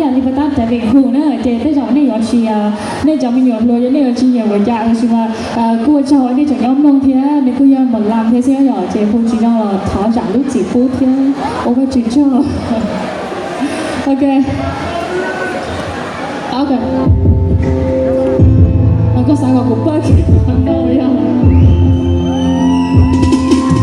Li pab tab cov Vees Hu na, ces tej zaum nej yuav tsis, nej cov me nyuam hluas yog nej yuav tsis nyiam ua cas, tab sis mas kuj ua tsaug nej tseem nyob mloog thiab, nws kuj yog mos lam thiab xwb yom, ces hu tsis zoo los thov zam lub txim pub thiab ua Vajtswv tsaug. Ok. Ok. Koj xav kom kuv pab no yog.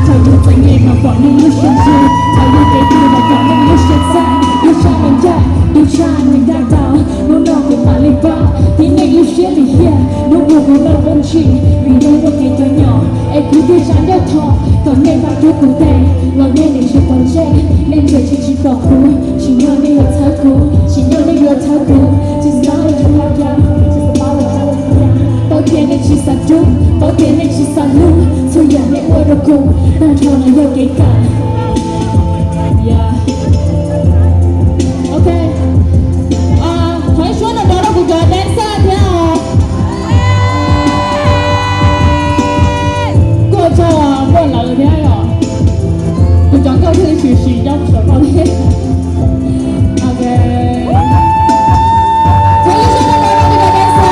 Thaum kuv txom nyem mas pom nej lub siab ntsws, thaum yog kev hlub mas pom nej lub siab txawj, lub siab mus ncaj, lub siab mus ncaj tau. Hnub no kuv mam li paub thiab nej lub siab lim hiam, hnub uas kuv noj pab ntsis vim nej muaj kev cov nyom, es kuv thiaj tsa ncauj thov kom nej pab rub kuv tes los nej nim tsis pom ntsej, nej ntshai tsis tsis pom kuv, tsim nyog nej yuav txhawb kuv, tsim nyog nej yuav txhawb kuv, tsis xav ua cas. Paub tias nej tsis xav rub, paub tias nej tsis xav hlub, txhua yam nej ua rau kuv tag nrho no yog kev kawm. Ok. Thov ib suab no rau kuv cov dancer thiab os. Kuj tsaug muaj lawv thiab os. Kuv cov nkauj thiaj li tshwm sim nyob saum no thiab. Ok. Thov ib suab no rau kuv cov dancer.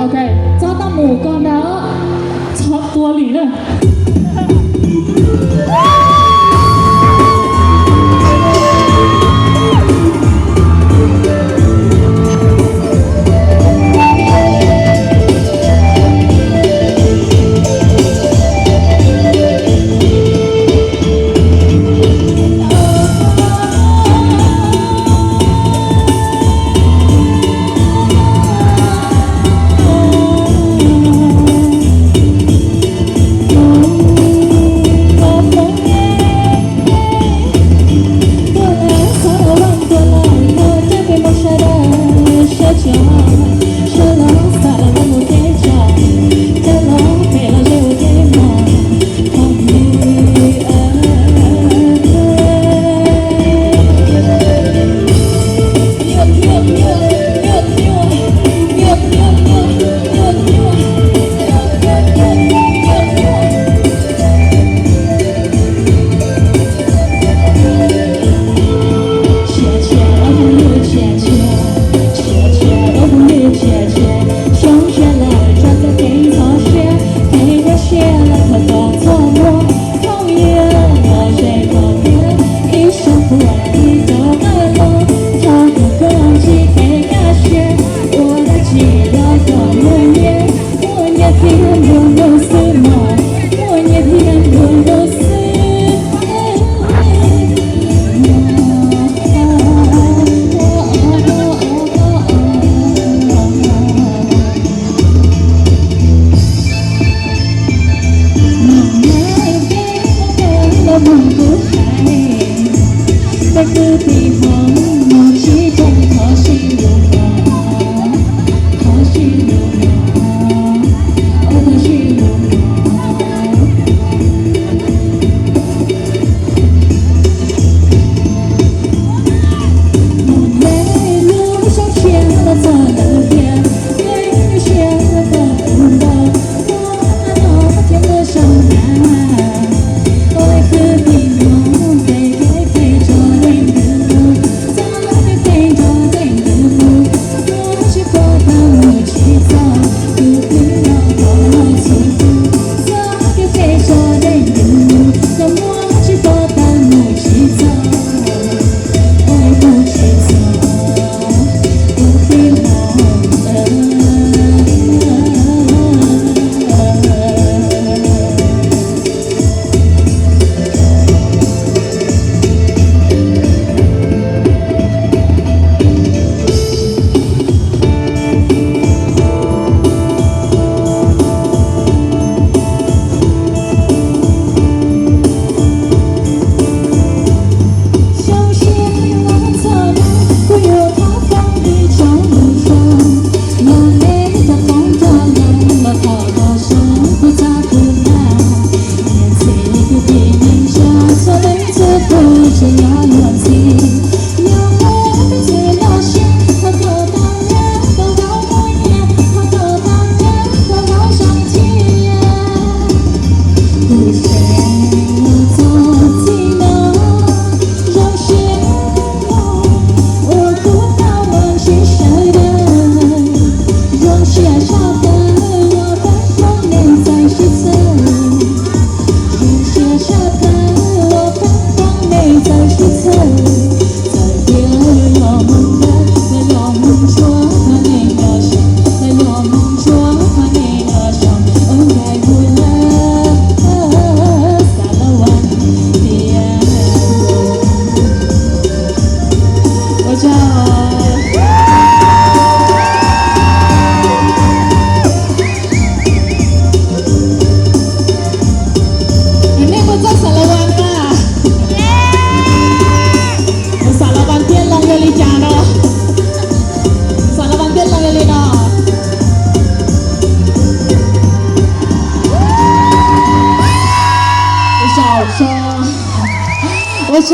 Ok, txhob tau mus ko ntag, txhob tua li na.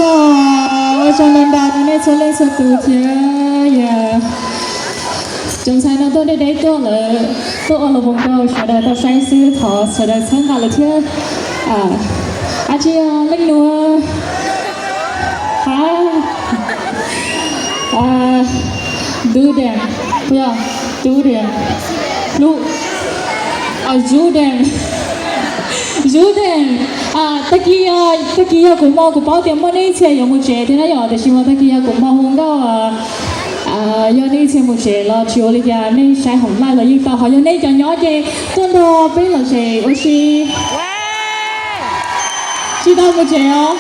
Ua tsaug ntau ntau rau nej txhua leej txhua tus thiab. Cov ntxhais no tuaj deb deb tuaj lawm, tuaj ua los mus rau sawv daws tau saib xwb, thov sawv daws txhawb nqa lawv thiab. Ab tsi leej nuav, ha, Duden, Duden, Duden, Duden. Tag kis, tag kis yog kuv moog kuv paub tias muaj nej ib txhia yuav mus tsev thiab na yom, tiam sis mas tag kis yog kuv moog hu nkauj, yog nej ib txhia mus tsev los tsis ua li cas, nej saib hauv live los yeej tau, ho yog nej cov nyob ces tuaj nrog peb lom zem ua si. Tsis tau mus tsev os,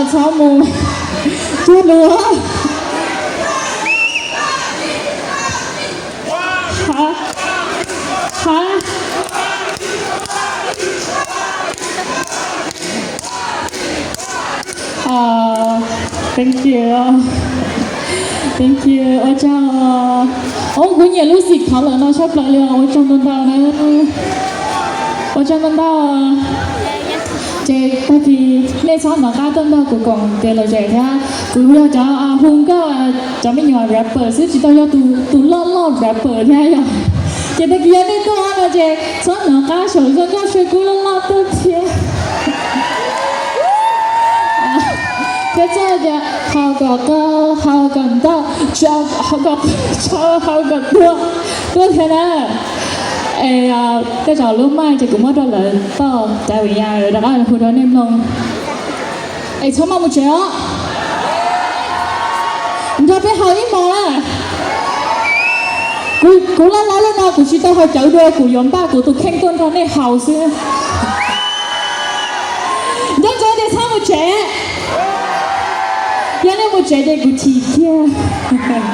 txhob mus cuag lus. Ha, ha. Thank you, thank you, ua tsaug. Au, kuv nyiam lub xim khov lawm no tshaj plaws li os, ua tsaug ntau ntau na. Ua tsaug ntau ntau. Ces tag kis nej txhob hnov qab tuaj nrog kuv koom tes lom zem thiab. Kuv yog cov hu nkauj, cov me nyuam rapper xwb, tsis tau yog tus loj loj rapper thiab yog. Ces tag kis yog nej tuaj no ces txhob hnov qab saum zoo nkauj saw kub loj loj tuaj thiab. Thiab txhob tias haus kom qau, haus kom ntau, haus kom, haus kom tuag, tuag thiab na. Es tej zaum lub mic ces kuv muab rau lawv toj, cas vim yog rov qab hu rau nej mloog. Es txhob maj mus tsev os. Nrog peb haus ib hmos na. Kuv, kuv laj laj lub no kuv tsis tau haus cawv dua, kuv yuav npaj kuv tus kheej tuaj nrog nej haus xwb. Nco ntsoov tias txhob mus tsev. Yog nej mus tsev ces kuv chim kiag.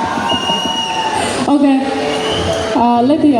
Ok, leej twg,